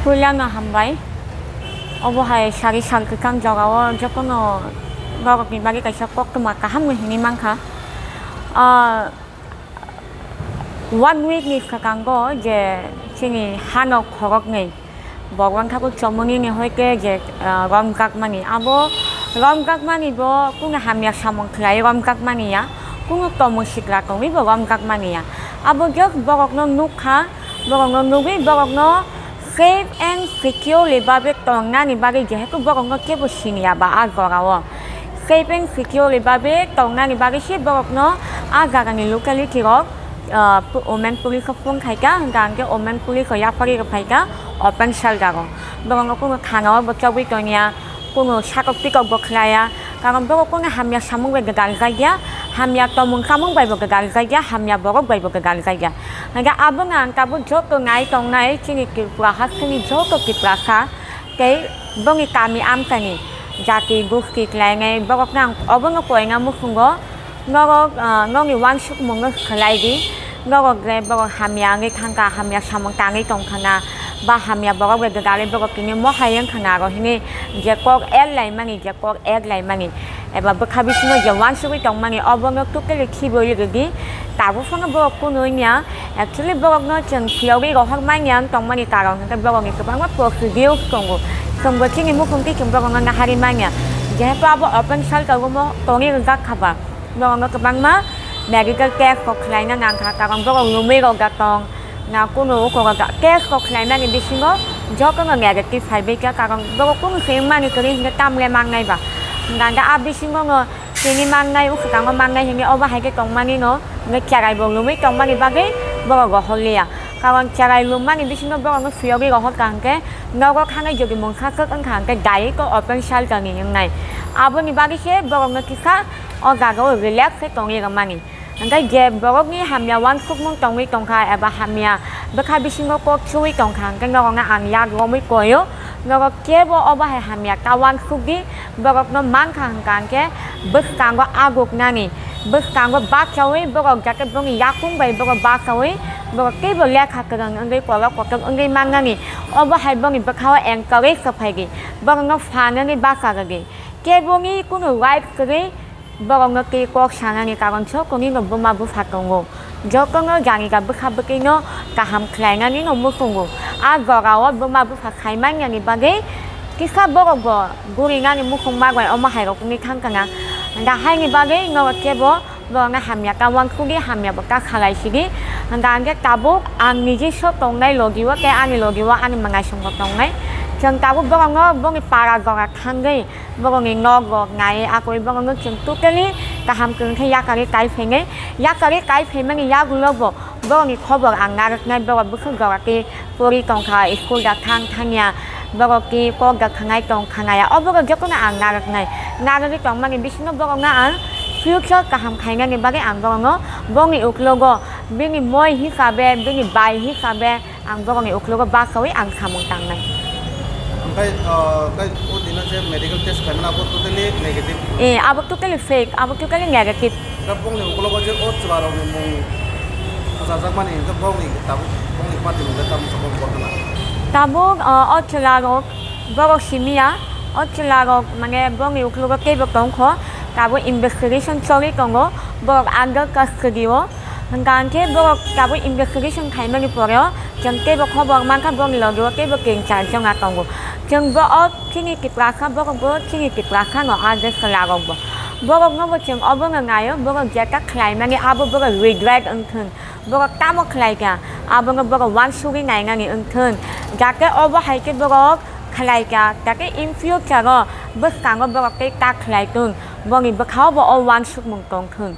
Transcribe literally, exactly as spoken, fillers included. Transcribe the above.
Puilano hambai. Obo hai sari sal kwchang jora o jotono norokni bagwi kaisa koktwma kaham hinwi mankha. Ah, one week ni swkango je chini hano khoroknwi borok wngkha kuk chomoni ni hoite je, ah, romjakmani. Abo romjakmani bo kunu hamya samung khlai romjakmani ya, kunu tomung sikla tongwi bo romjakmani ya. Abo just borokno nukha, borokno nugwi borokno safe and securely bagwi tongnani bagwi, jehetu borokno kebo siniya ba a jora o. Safe and securely bagwi tongnani bagwi se borokno a jaga ni locality rok, ah, pu-, women police o phone khaikha, hwnkha hwnkhe women police o yapharwi rwphaikha open shelter o. Borokno kunu thana o bo chobwi tongya. Kunu sakok pikok bo khlaiya, karon borok kunu hamya samung bai gwdaljakya, hamya tomung chamung bai bo gwdaljakya, hamya borok bai bo gwdaljakya. Hingkhe abono ang tabuk joto nai tongnai chini Tripura hasteni joto Tiprasa tei bongni kami amchani jati gosti khlainai borokno ang obono koina muchungo. Norok, ah, nokni uansukmungno khlai di. Norok je borok hamya wngwi thangkha, hamya samung tangwi tongkha na, ba hamya borok bai gwdalwi borok tini mohai wngkha na aro hwnwi je kok ek laimani, je kok ek laimani, eba bwkha bisingo je uansugwi tongmani, obono totally khibiui rwdi. Tabuk phano borok kunu wngya. Actually, borokno chwng phiyogwi rohor manya wng tongmani karon hwnkhe borokni kwbangma procedure tongo. Chwngbo chini mukhungtwi chwng borokno nahari manya. Jehetu abo open shelter room-o tongwi rwjak kha ba. Borokno kwbangma medical test rok khlaina nangkha, karon borok lumui rok da tong, na kunu uko rok da test rok khlainani bisingo jotono negative phaibaikha, karon borok kunu se wngmani kwrwi hinkhe tamle mangnai ba. Hwnkha hinkhe a bisingo no tini mangnai, ukwchwtango mangnai hinkhe obo hai khe tongmani no hinkhe cherai bo lumui tongmani bagwi borok rohorliya. Karon cherai lummani bisingo borokno phiyogwi rohorkha hinkhe nogo thangwi jodi mungsa kwk wngkha hinkhe direct o open shelter ni wngnai. Aboni bagwi se borokno kisa o jaga o relax khe tongwi rwmani. Hwnkhe je borokni hamya uansukmung tongwi tongkha eba hamya bwkha bisingo kok suwi tongkha, hwnkhe norokno ang yak romwi koio, norok kebo obo hai hamya ta uansukdi, borokno mankha hwnkha hwnkhe bwskango aguknani, bwskango bachaui borok jate bongni yakung bai borok bachaui borok teibo lekha kwrwng wngwi kolok kotor wngwi mannani, obo hai bongni bwkhao encourage rwphaidi, borokno phan wngwi bacha rwdi, keboni kunu right kwrwi. Borokno tei kok sanani karon jotono buma bupha tongo. Jotono janija bwkha bwtwino kaham khlainani no muchungo. A jorao buma bupha khai manyani bagwi kisa borok bo gurinani muchung magwi omo hai rok wngwi thang kana. Da haini bagwi no kebo borokno hamya ta uansugwi hamya bo ta khalai sidi. Da hwnkhe tabuk ang niji so tongnai logi o tei ani logi o ani mwnaisong bo tongnai. Chwng tabuk borokno bongni para jora thangwi borokni nok rok nai, akoi borokno chwng totally kaham kwrwng khe yakarwi kai phainai. Yakarwi kai phaimani yagulo bo borokni khobor ang narwknai, borok bwswk jora tei pori tongkha, school da thang thangya, borok tei kok da khanai tong khanaya, o borok jotono ang narwknai. Narwgwi tongmani bisingo borokno ang future kaham khainani bagwi ang borokno bongni uklogo bini moi hisabe, bini bai hisabe, ang borokni uklogo bachaui ang samung tangnai. Omohai, ah, tei o dino je medical test khlaimani abo totally negative. Eh, abo totally fake, abo totally negative. Da bongni uklogo je o chwlarokni mung khachajakmani, hwnkhe bongni tabuk bongni party mung khe tamo chapang kotor na. Tabuk, ah, o chwlarok borok simiya, o chwlarok mane bongni uklogo teibo tongkho, tabuk investigation choli tongo, borok under custody o. Hwnkha hwnkhe borok tabuk investigation khaimani pore o chwng teibo khobor mankha, borokni logi o teibo tin char jona tongo. Chwng bo o chini Tiprasa, borok bo chini Tiprasa no, a je chwlarok bo. Borok no bo chwng obo no naio, borok jeta khlaimani abo borok regret wngthwng, borok tamo khlaikha, abono borok uansugwi nainani wngthwng, jate obo hai khe borok khlaikha, jate in future o bwskango borok tei ta khlai thwng, boni bwkha o bo o uansukmung tongthwng.